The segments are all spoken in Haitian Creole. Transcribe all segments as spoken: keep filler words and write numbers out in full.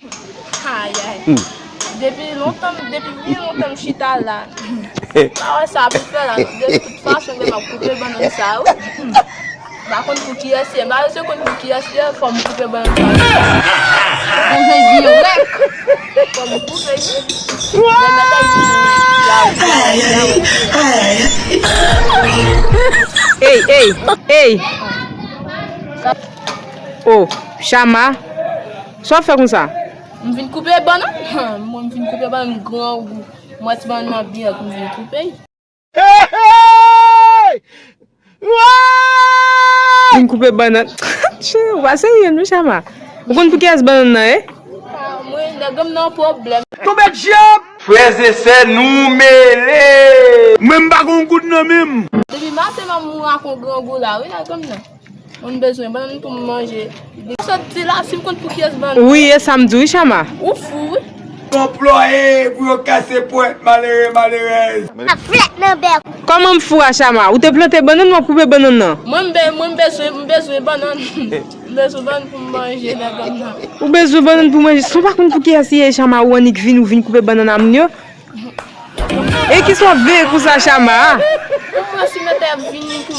Ayay. Depi lontan, depi byen lontan m chita la. Pa wè sa pou fè la. De tout fason, m ap koupe bannann sa, wi. M pa konn pou kiyès li ye. M pa bezwen konn pou kiyès li ye, fò m koupe bannann sa. Fò m koupe li. Lè mèt la di, Ey, ey, ey. Oh, Chama. Sa w ap fè konsa? M vin koupe bannann. Mwen, m vin koupe bannann, m grangou. M wè ti bannann nan byen, m vin koupe. Vin koupe bannann. Tchè, ou pa serye non, Chama. Ou konn pou kiyès bannann nan ye? Ah, mwen, nèg m nan pwoblèm. Tonbe dyab! Frè e sè, nou mele! Mwen m pa gon goud nan men m. Depi maten m ap mouri ak yon grangou la, wi, nèg m nan. Mwen m bezwen bannann pou m manje. Sot di la, si m konn pou kiyès bannann. Wi, e sa m di w, wi, Chama. Ou fou, wi. Konplòye pou yo kase pwent malere, malerèz. Ak flèt nan bèk ou. Kòman m fou a, Chama? Ou te plante bannann, w ap koupe bannann nan? Mwen m be-, mwen m bezwen, m bezwen bannann. M bezwen bannann pou m manje, nèg m nan. Ou bezwen bannann pou manje? Si w pa konn pou kiyès li ye, Chama, ou annik vin, ou vin koupe bannann a moun yo. E kisa w ap veye konsa, Chama? Ou pran si mèt ap vini pou,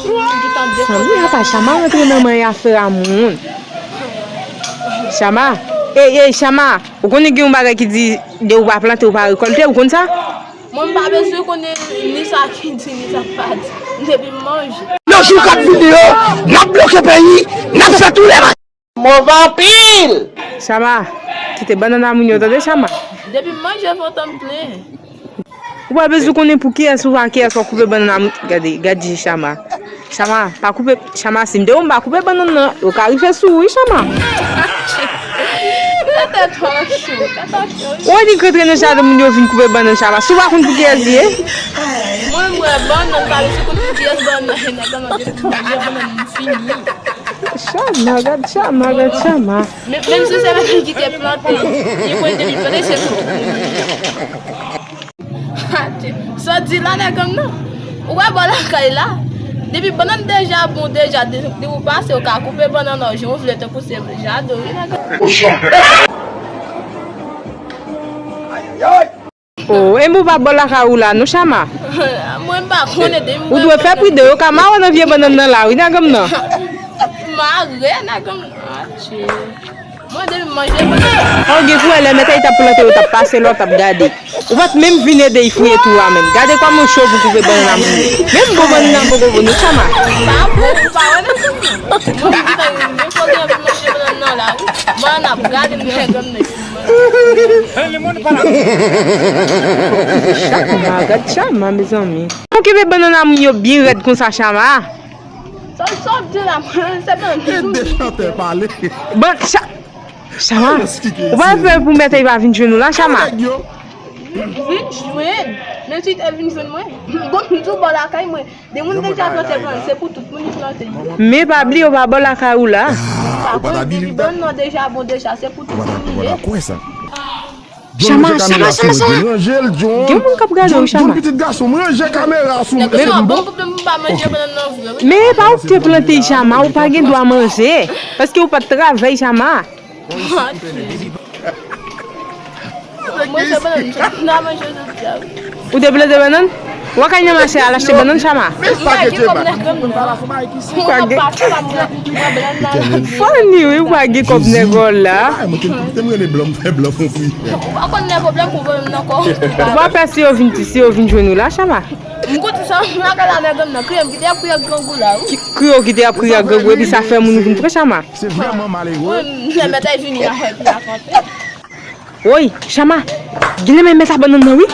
pou m gentan defann. Sanble apa Chama rantre nan manyen afè a moun. Chama, ey, ey, Chama, ou konnen gen yon bagay ki di, de ou pa plante, ou pa rekòlte, ou konn sa? Mwen, m pa bezwen konnen ni sa ki di, ni sa k pa di. Depi m manje. Nan jou k ap vini yo, n ap bloke peyi, n ap fè tou lè bagay. Move anpil! Chama, kite bannann a moun yo, tande, Chama. Depi m manje, vant m plen. Ou pa bezwen konnen pou kiyès ou pa kiyès w ap koupe bannann a moun. Gade, gade je Chama. Chama, pa koupe, Chama, si m te ou, m pa koupe bannann nan. Yo ka rive sou ou, wi, Chama. Tèt ou cho, tèt ou cho, wi. Ou annik rantre nan jaden moun yo vin koupe bannann, Chama. Si w pa konn pou kiyès li ye. Mwen, m wè bannann, m pa bezwen konn pou kiyès bannann nan ye, nèg la, non, depi m manje bannann, m fini. Chama, gad Chama, gad Chama. Men, menm si se mwen ki te plante, li konn depi plante, se pou tout moun. Sa w di la, nèg m nan? Ou wè bò lakay la? Depi bannann deja bon, deja, de, de ou pase, ou ka koupe bannann nan, jan ou vle, tankou se jaden, wi, nèg m. Ayayay! Oh, e m ou pa bò lakay ou la, non, Chama? Mwen, m pa konnen de. Ou dwe fè pridan, yo ka mare w nan vye bannann nan la, wi, nèg m nan. Mare, nèg m nan. Atye. Mwen, depi m manje bannann. An gen kou lè mèt ay t ap plante, yo t ap pase lò, t ap gade. Ou pa t menm vin ede y fouye tou a menm. Gade kòman w cho pou koupe bannann nan moun yo. Menm bon bannann nan poko bon, non, Chama? Pa bon, ou pa wè, nèg m nan. Mwen, m di, menm fò gen anvi manje bannann nan la, wi. Mwen, ap gade, nèg m nan. Chama, gad Chama, mezanmi. Okipe bannann a moun yo byen rèd konsa, Chama. Sa, sa w ap di la, mwen, se bannann. Ede chantè pale. Ban, Cha-, Chama, ou pa pè pou mèt ay pa vin jwenn ou la, Chama? Vin jwenn. Men si te vin jwenn mwen. Bon, m di w bò lakay mwen. De moun deja plante bannann, se pou tout moun li plante. Men pa bliye, ou pa bò lakay ou la. Pa konn, depi bannann nan deja bon deja, se pou tout moun li ye. Chama, Chama, Chama, Chama. Gen moun k ap gade w, Chama. John, pitit gason m, ranje kamera sou mwen. Men pa ou ki te plante, Chama, ou pa gen dwa manje. Paske ou pa t travay, Chama. Mwen se bannann m te manje jodi a, wi. Ou te plante bannann? Ou pa ka al nan mache al achte bannann, Chama? M pa gen kòb nèg m nan. Ou pa gen. Funny, wi, ou pa gen kòb nèg w la. Mwen te, te m rele blan, m fè blan fon pri. Ou pa konn nèg pwoblèm pou pwoblèm nan kò. Ou pa pè si yo vin, si yo vin jwenn ou la, Chama? M konn sa, m lakay la nèg m nan. Kriye m ki te ap kriye ak grangou la, wi. Ki, kriye w ki te ap kriye ak grangou, epi sa fè moun vin pran, Chama. Se vrèman malere. Mwen, m te mèt ay vini a, epi a kanpe. Woy, Chama, gen nan men mèt a bannann nan, wi.